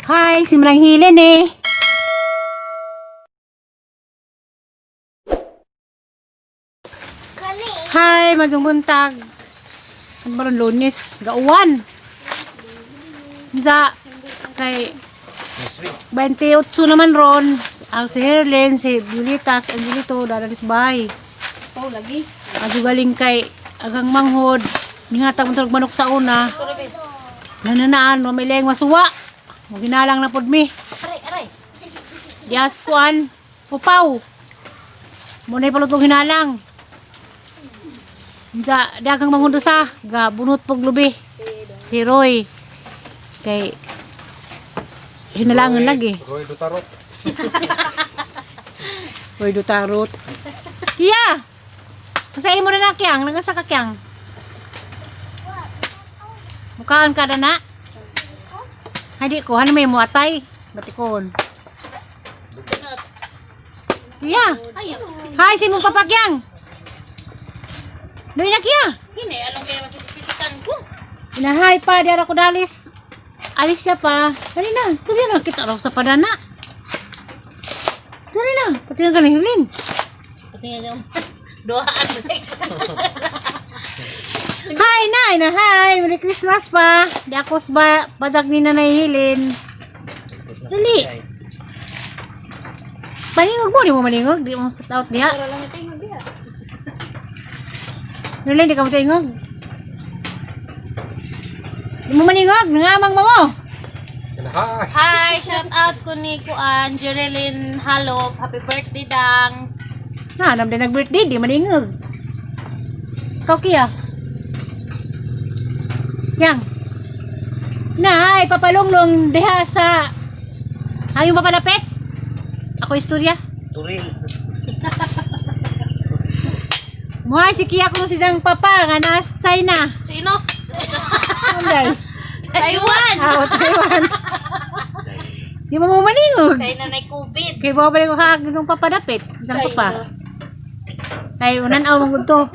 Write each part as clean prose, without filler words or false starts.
Hi, si Manang Hilen eh. Hi, madung buntag. Ano ba ron, Lunes? Gauwan. Sa kay 28 naman ron. Ang si Herlin, si Julita, si Angelito, dadalis bahay. Oh, lagi. Ang galing kay agang manghod. Nihatag mo tulog manok sa una. Nananaan, mamileng masuwa. Maginalang na pod mi. Aray, aray. Dias kuan, upaw. Muna palutong hinalang. Sa dagang manghod sa ga bunot pog lubi. Si Roy kay hinalangan lagi. Roy Dutarot. Roy Dutarot. Iya. Sa imo na na kyang, nagasa ka kyang. Mukaan ka na na. Hadi ko, ano may muatay? Batikon. Iya. Ay, Hi, si mong papakyang. Dali na kiya. hini, along kaya mapipisikan ko. Inahay pa, di ara ko dalis. Alis siya pa. Dali na, istorya na kita raw sa padana. Dali na, pati na galing hilin. Pati nga yung duhaan. Hi, nay, na hi. Merry Christmas pa. Di ako ba badag ni Nanay Hilin. Dali. Maningog mo, di mo maningog. Di mo set out diha. Wala lang ito yung magbiha. Dali, di ka mo tingog. Di mo maningog, nangamang mo mo. Hi. Hi, shout out ko ni Kuan, Jerilyn Halop. Happy birthday, Dang. Na, alam din nag-birthday, di maningog. Ikaw, Kia. Yang. Na, ay, papalunglong diha sa... Ayong papalapit. Ako istorya. Turil. Muha si Kia kung si Zang Papa nga nasa China. Sino? Unday. Taiwan! Ah, Taiwan. Di mo mo maningog. China na COVID. Kay ba ko kaag itong papadapit. Zang Papa. Ay, unan aw mong to.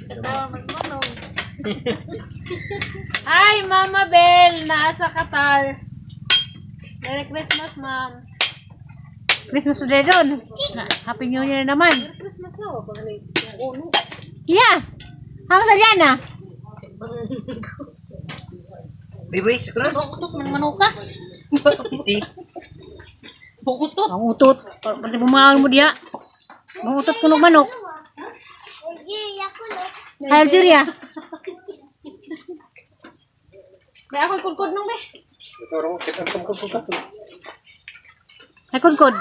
Katawa magmanong. Hi, Mama Bell! Naasa Qatar. Merry Christmas, ma'am. Christmas today doon. Na, Happy New Year naman. Merry Christmas na, wag uno. Kia! Hama sa Diana? Bibi, sakura. Bang utot man manuka. Iti. Utot. Ang utot. Pati bumangon mo diya. Ang utot kunog manok. Hi, Algeria. May ako'y kulkod nung be. Ito ro, kita ang kumkukukat. Ay, kudkod.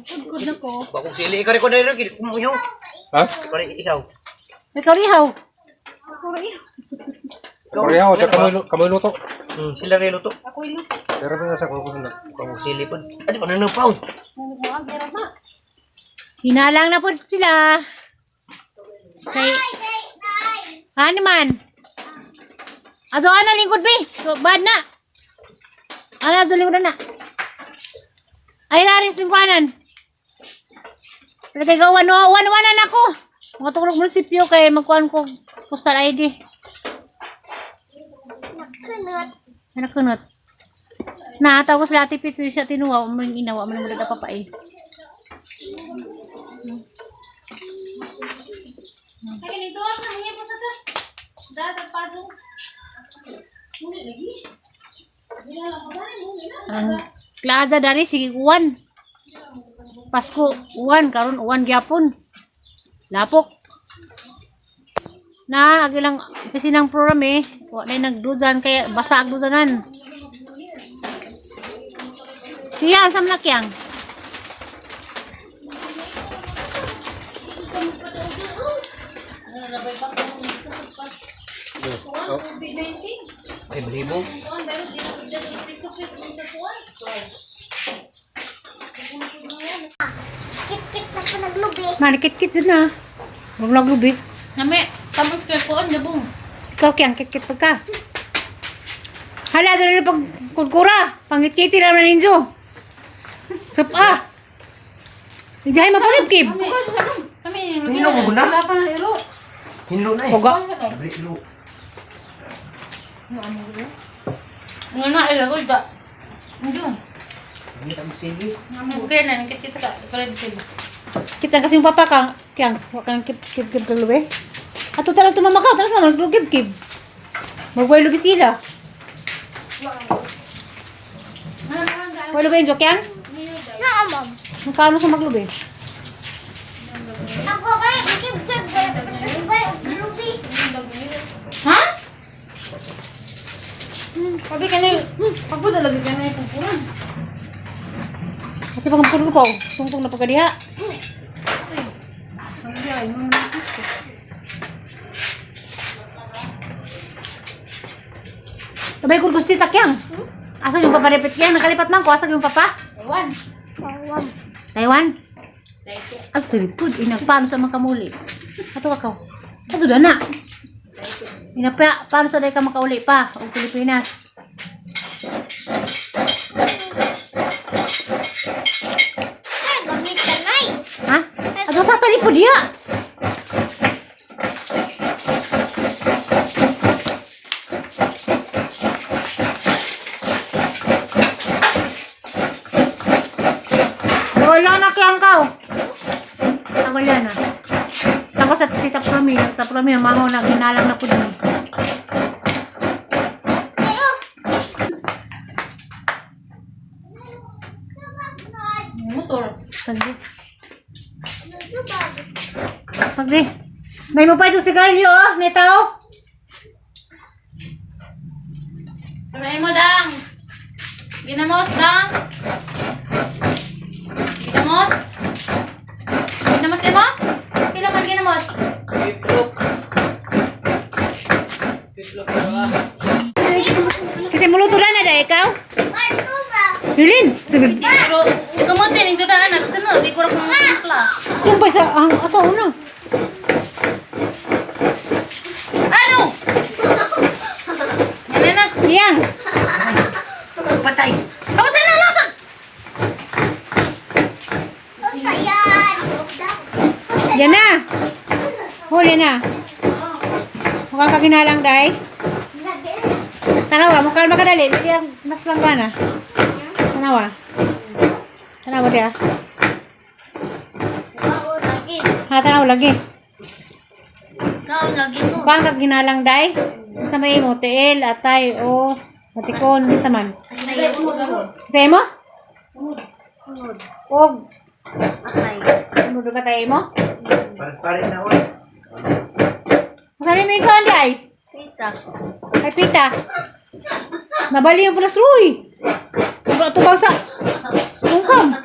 Kulkod na ko. Bakong sili ikaw rin ko na rin kumuyo. Ha? Ikaw rin ikaw. Ikaw rihaw. Ikaw. Korea, sa kamoy kamoy luto. Sila rin luto. Ako'y luto. Pero ba sa kukunan. Bakong sili po. Adi pa nanupaw. Hinalang na po sila. Kay... Ano man? Ato ana lingkod be. So, bad na. Ana ato lingkod na. Ay raris lingkuanan. Kay gawan no, wan wan na ako. Mga tukrog munisipyo kay magkuan ko postal ID. Nakunot. Nakunot. Na tapos lati pito siya tinuwa man inawa man mo da papa eh. Ay, nito sa mga po sa Dapat padong. Muli lagi. Ang klada dari sige uwan. Pasko uwan karon uwan gyapon. Lapok. Na agi lang kasi nang program eh. Wa na nagdudan kaya basa ang dudanan. Iya, sa mlakyang. Oh. Ay, balibo. Kit-kit na ko naglubi. Manikit-kit jud na. Wag naglubi. Nami, tapos kay kuan jabong. Ikaw kyang kit-kit pagka. Hala, doon na pag kudkura. Pangit-kit sila na ninyo. Sup ah. Hindi ay mapakip-kip. Kami Hinlo mo na? Wala pa na iro. Hinlo na eh. Poga. Bali, ilo. Nga na ila ko ba. Hindi. Hindi kami sili. Okay na kita ka kulit sila. Kita kasi yung papa kang kyang, wa kang kib kib kib kag lubi. Ato talag tumama ka, talag mama kib kib. Magway lubi sila. Way lubi injo kyang? Naa, ma'am. Magkano sa maglubi? Ako kay kib kib lubi. Ha? Sabi ka na, pagpunta lagi ka na yung pupuran. Kasi pag puro ko, tungtong na pagkadiha. Sabay ko gusto takyang. Asa yung papa repet yan? Nakalipat man ko. Asa yung papa? Ewan. Tawang. Taiwan? Ato sa likod. Inagpaano sa mga kamuli? Ato ka. Ato na. Inapa, paano sa day ka makauli pa? O Pilipinas. Ay, gamit ka na eh. Ha? Ato sa sa likod diya. Wala na kiyang kao. Wala na. Tapos at si Taprami, Taprami, ang maho na ginalang na po dun. Motor. Pagdi. Pagdi. May mo pa ito sigarilyo, oh. Netaw. Aray mo, Dang. Ginamos, Dang. Ginamos. Ginamos, imo? Pila man ginamos? Itlog. Itlog ba? Kasi muluto na na dahil ikaw. Ay, tuba. Yulin. Sige. Pero, kamote, ninyo na anak. Sunod, di ko rin kung timpla. Sumpay sa ang asa una. Ano? Yan na. Iyang. Patay. Kamote na, lasag! Ang sayan. Yan na. Huli na. Mukhang kaginalang dahil. Tanawa, mukhang makadali. Hindi ang mas langgana. Tanawa. Tanawa diya. Oo, lagi. Ha, tanawa lagi. Ikaw, lagi mo. Mukhang kaginalang dahil. Sa may mo, tiil, atay, o matikon, sa man. Sa imo? Og, Atay. mudo ka tayo mo? Pare-pare na oy. Sabi mo ikaw, hindi ay. Pita. Ay, pita. Nabali yung pulas, Ruy. Tubang sa... Tungkam.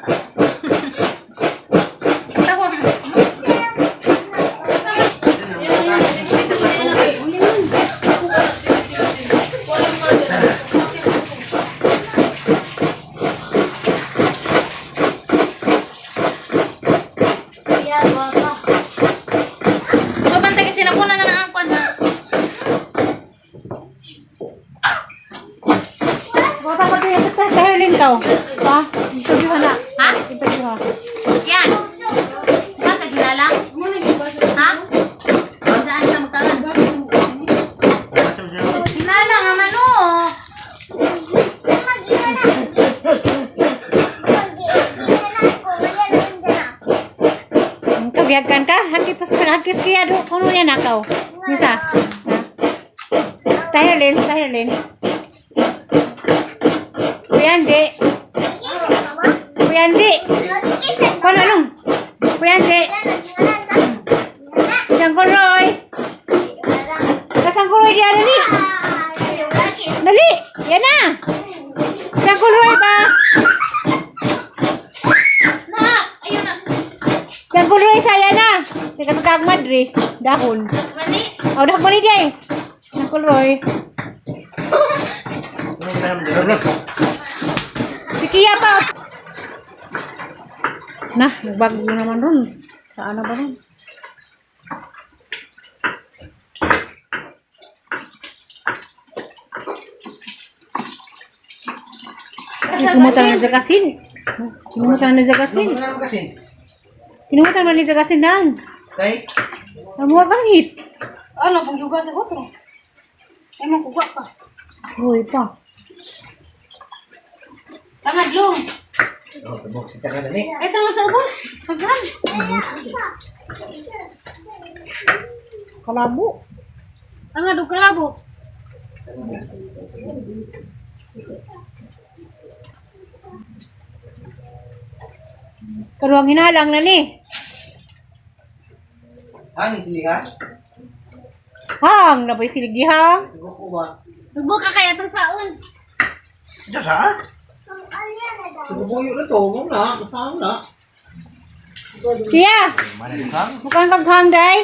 Kuya, baba. Babantay kasi napuna na ang kwan ha. Bata pa tayo sa tayo lin ka. Ha? Interview na. Ha? Interview ha. Yan. Ba ka ginalang? Ha? Saan ka magkagan? Ginalang naman oh. Mag-iwa na. Mag-iwa na ako. Wala lang na. Kabiyagkan ka? Hakis hakis kaya do kuno yan nakaw. Misa. Ha? Tayo lin, tayo lin. Kuya Andy. Kuya Andy. Kuno anong? Kuya Andy. Siyang kuroy. Kasang kuroy di ano ni? Dali. Yan na. Siyang kuroy ba? Na, ayun na. Siyang kuroy saya na. Teka kag madre. Dahon. Mali. Oh, dahon ni day. Siyang kuroy. Ano ba naman dito? Si Kia pa. Nah, nagbago naman ron. Saan na ba ron? Kinumutan na jagasin. Kinumutan na jagasin. Ano naman kasi? Kinumutan man ni jagasin nang. Kay? Ang mga kang hit. Ano, pang yuga sa kotro. Ay, makuha pa. Uy pa. Tangad long. Oh, tabok kita ka na ni. Ay, tangad sa ubos. Paghan. Kalabo. Tangad og kalabo. Karuang hinalang na ni. Hangin sili ha? Hang, nabay siligihang. Tubok ko ba? Dugo ka kaya tang saon. Ito sa? Tubuyo na to, mo na, kasama na. Siya, Mana kang? mukhang kaghang day.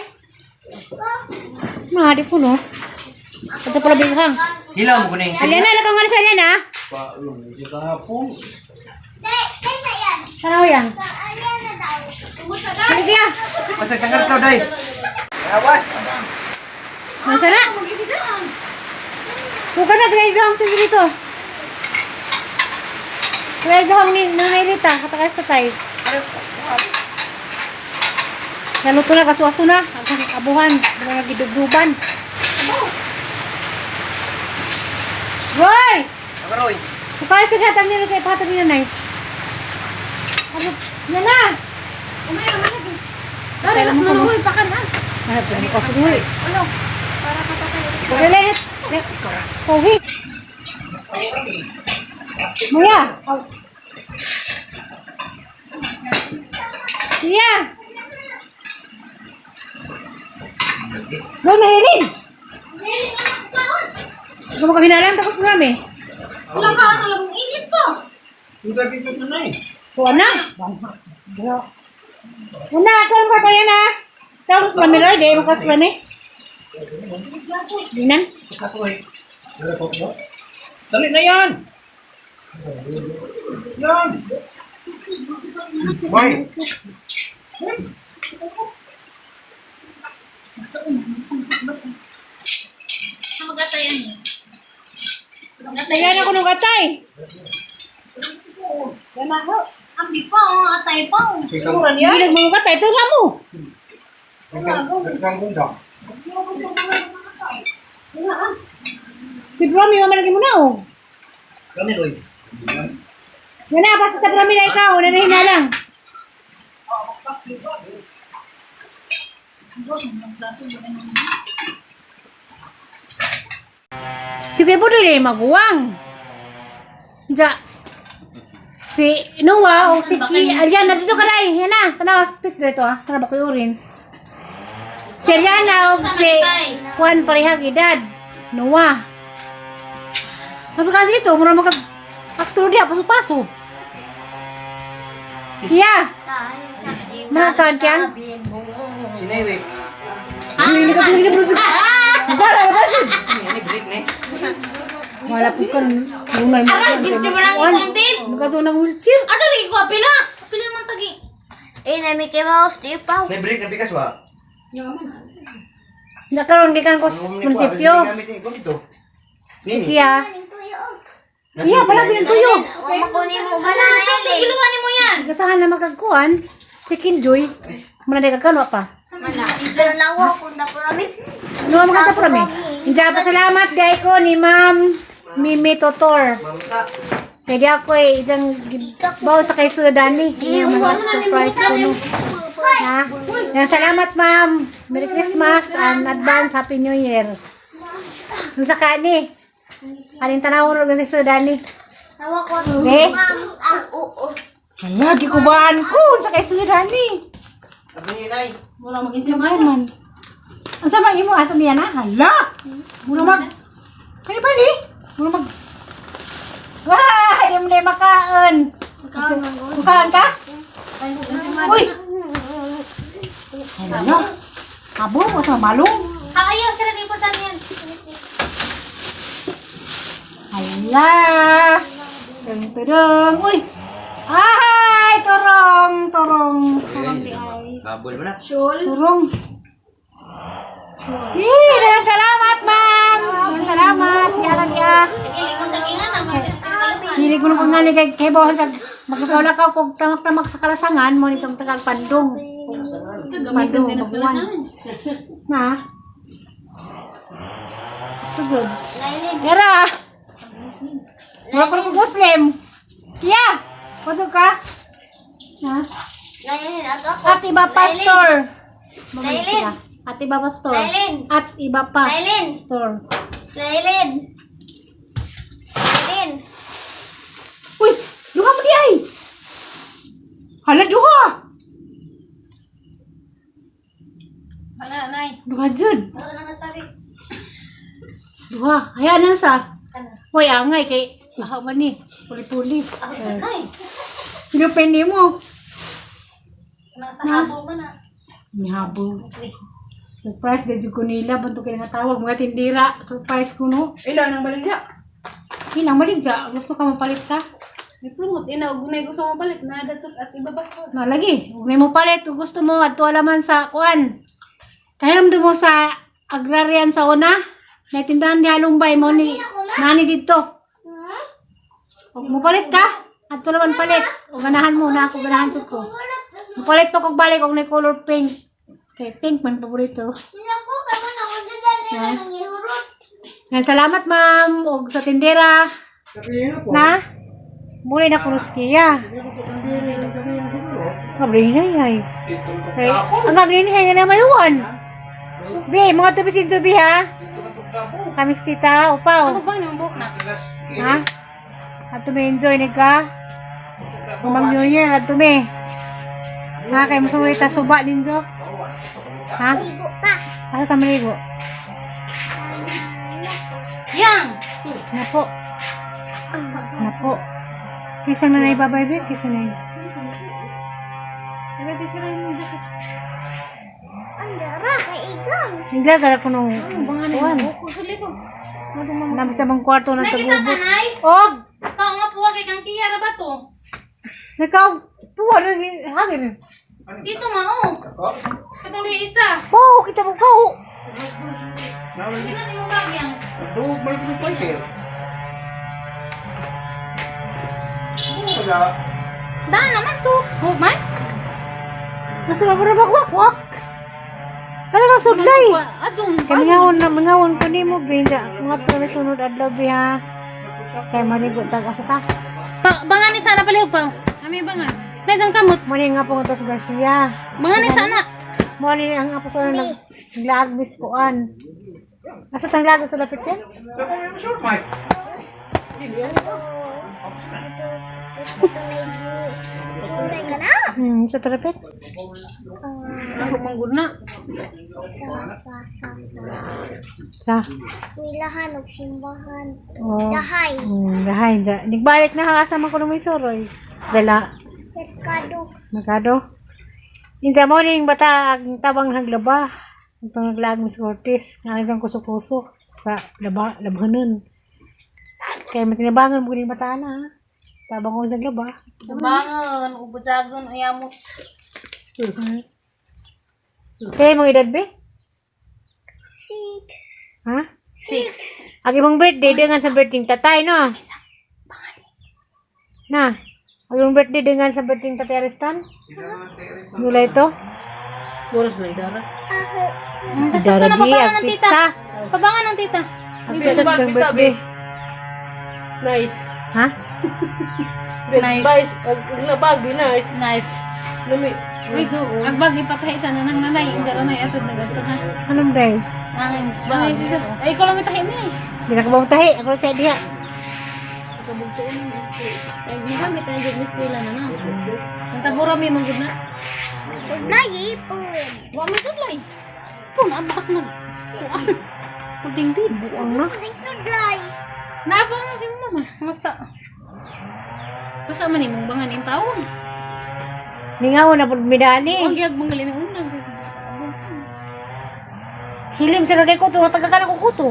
Mahadi po no. Ito pala bighang. Hilaw mo ko na yung sili. Aliana, lakang nga sa Aliana. Pa, yun, di ka po. Tanaw yan. Sige. Basta tanggal ka, day. Awas. Nasa na? Bukan na, try zahong sa dito. Try zahong ni Nanay Rita, katakas tatay. Naluto na, kasuaso na. Ang abuhan, mga gidugduban. Roy! Roy. Bukay sa katang nila kay patag ni Nanay. Ano? Nana! Umay naman lagi. Dari las manuhoy pa kan ah. Ano, plano ka sa Ano? Para katatay. Dali, Pogi. Muya. Siya. Go na Helen. Ikaw mo kaginalang tapos mo kami. Wala ka ano lang init pa. Kuha na. Una, karon ka kaya na. Tapos kami Roy, di mo kas kami. Dinan. Dali na yan. Yan. Boy. Magatayan niya. Ayan ako nung atay. Ambi pa, oh, atay pa. Oh. Sigang. Hindi nagmamukatay. Ito nga mo. Sigang gunda. Si Bromi, mamalagi mo na oh. Kami, Roy. Yan na, basta sa Bromi na ikaw. Una na hinalang. Si Kuya Budoy ay maguwang. Ja. Si Noah o si Ki, Aliana, dito ka na Yan na, tanawa sa picture ito ah. Tanawa ko yung orange. Si Ariana o si Juan parehag edad. Noah. Sabi kasi dito, mura magkag actor diya, paso-paso. Kia, mga kankyang. Sinay, we. Hindi ka tumigil bro. Para, para. Ini break ni. Wala po ka. Lunay mo. Aray, gusto mo lang itong din. Nagkaso ng wheelchair. Ato lagi ko apila. Apila naman tagi. Eh, na Mickey Mouse, di pa. Nay break na bigas wa. Nakaroon gikan ko sa munisipyo. Gamit ni ko dito. Nini. Kia. Iya, pala binantuyo. Wa makunin mo ba Ano na sa giluan nimo yan? Kasahan na magkagkuan. Chicken joy. Muna di kagkanwa pa. Pero nawa ko na parami. Ano ang mga kapro mi? Hindi pa salamat gay ko ni Ma'am Mimi Totor. Mamsa. Kaya di ako eh, isang bawo sa kay Sir Danny. Yung mga surprise ko no. Ha? Yan, salamat ma'am. Merry Christmas and advance Happy New Year. Ang saka ni. Alin tanaw ro si Sir Danny. Nawa ko. Eh? Ma'am, ah, oo. Hala, gikubaan ko sa kay Sir Danny. Sabi ni Nay. Wala maging siya Ay man. Ang sama imo ato niya na. Hala. Mura mag Kani ba ni? Mura mag Wah, di mo na makaon. Makaon ka? Uy. Hala. Abo mo sa malong. Ayaw sila di importante yan. Hala. Tung tudung. Uy. Ay, turong, turong. Turong di ay. Habol mo na. Shol. Turong. Yee, daghang salamat, ma'am. Daghang salamat. Yara niya. Ilingon tagingan ang magtintaluan. Hili ko nung pangali kay kay bawo sa magkakaw kog tamak-tamak sa kalasangan mo nitong tagal pandong. Gamitin din sa Baguan. kalasangan. Na. Sugod. Yara. Muslim. Wala ko na Muslim. Kia! Pato ka? Ha? Lailin, ako. At iba pa store. Lailin. At iba pa store. Lailin. At iba pa Lailin. store. Lailin. Lailin. Uy! Duha mo di ay! Hala, duha! Wala, nay. Duha jud. Wala na nasabi. Duha. Ayan na sa. Ano? Hoy, angay kay aha man ni. Puli-puli. Ay, nay. Sino pwede mo? Nasa habo man na. Nihabo. Muslim. Surprise na ko nila. Bunto kayo natawag. Mga tindira. Surprise ko no. Ilan ang baligya? Ilang maligya. Gusto ka mapalit ka? May plumot ina og gunay gusto mo palit na datos at iba ba? Nalagi. Huwag na mo palit. Kung gusto mo, adto alaman sa kuan. Kahiram mo sa agrarian sa una. Natindahan ni Halumbay mo ni nani dito. Huwag mo palit ka. Adto laman palit. O ganahan mo na ako ganahan jud ko. Mupalit pa kog balik og na color pink. Kay pink man paborito. Naku, kaya na ako dyan nila nang ihurot. Yan, salamat ma'am og sa tindera Sabihin na po. na muli na kunuskiya. Mabri na ay. Kay ang abri ni nga na mayuan. Bi, mga tubi sin tubi ha. Kami si tita, upaw. Ano ba nang buhok na? Ha? Ato may enjoy ni ka. Umang New Year, ato may. Ha, kay mo ta suba din do. Ha? Ibo pa. Asa ta maligo? Yang! Napo. Napo. Kisa na babay be, kisa na. Ang dara, kay igam. Hindi gara ko nung kuan. Nabisa bang kwarto na Nakita ka, tagubot. nay? Og, Ikaw nga po, kay kang kiya ra ba to? nakaw puwa na hangin. Dito man, oh. Katong diha isa. Po, kita mo ka. oh. Sino si mong bag yang? Duhog man ko fighter. Wala. Daan naman to. Hug man? Nasa mabura ba wak wak. Talaga sudlay. Adjong. Kay mingawon na mingawon ko nimo binda. Mga trabe sunod adlaw bi ha. Kay maligo tag asa ta. Pa bangan ni sana palihog pa. Kami bangan. Nay kamot. Mo ni nga po nga tos Garcia. Bangan ni sana. Mo ni ang apo sa nag naglaag mis kuan. Asa tang laag ito lapit yan? Ako yung short mic. Ito, ito may suray ka na. Sa trapit. Ako manggod na. Sa, sa, sa, sa. Sa. Eskwelahan o simbahan. Oh. Dahay. Dahay dya. Nagbalik na kasama ko nung may suroy. Dala. Merkado. Merkado. Insa mo ning bata ang tabang naglaba. Itong naglaag Miss Cortez. Nga itong kuso-kuso sa laba, labhanon. Kaya matinabangan mo ning bata na. ha. Tabang ko sa laba. Bangan, ubujagon, uyamot. Kaya mga edad be? 6. Ha? 6. Ang imong birthday dengan sa birthday ng tatay, no? Na. Ang imong birthday dengan sa birthday ng tatay Aristan? Gulay to? Bolas na idara. Sakto na Darabi, pabangan ang ng tita. pizza. Pabangan ng tita. Ang pizza sa birthday. Nice. Ha? Nice. Nice. Ag labag di nice. Nice. Lami. Uy, agbag ipatahi sana nang nanay. Injara na atod na ganito ha. Anong day? Ang bag. Ay, ikaw lang may tahi mi. Di na ka ba mutahi? Ako lang sa diha. Kabugtuon. Ay, gamit tayo jud Miss Leila na na. Ang tabura mi manggod na. Layipon. Wa may sudlay. Pun abak nag. Kuan. Puding bid. Buang na. May sudlay. Naapa nga si mama. Matsa. Basta man imong bangan in taon. Mingaw na pud midani. Ang giyag mangalin ang unang. Hilim sa kagay kuto, taga ka na kong kuto.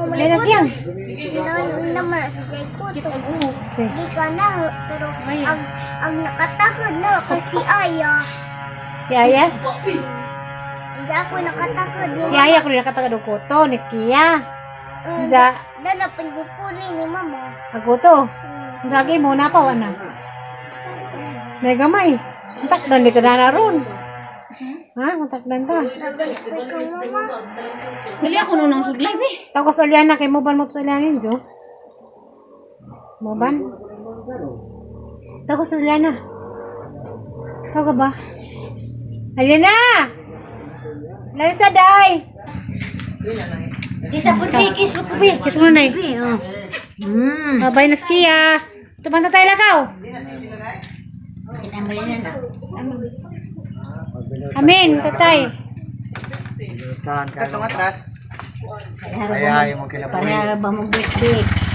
Lenas yang. Naman sa Jay Kuto. Si. Di ka na, pero ang nakatakot na kasi Aya. Si Aya? Hindi ako nakatakot. Si Aya ko rin nakataga do kuto ni Kia. Za Dala pagpupuli ni Mama. agoto. Zagi mo na pa wana. May gamay. Takdan dito na na ron. Ha? Matakdan ta. Nagalipay ka, mama. Dali ako nung nang sudlay eh. Tapos Aliana, kay mo ban mo sa Aliana yun, Jo? Mo ban? Tapos Aliana. Tawag ka ba? Aliana! Lalisa, day! Kisa po, kiss po, Kiss mo na eh. Babay na siya. Ito banta tayo lakaw. Amin, tatay. Tahan ka. Katong atras. Ayahay mo kinabuhi. Para ba mo birthday?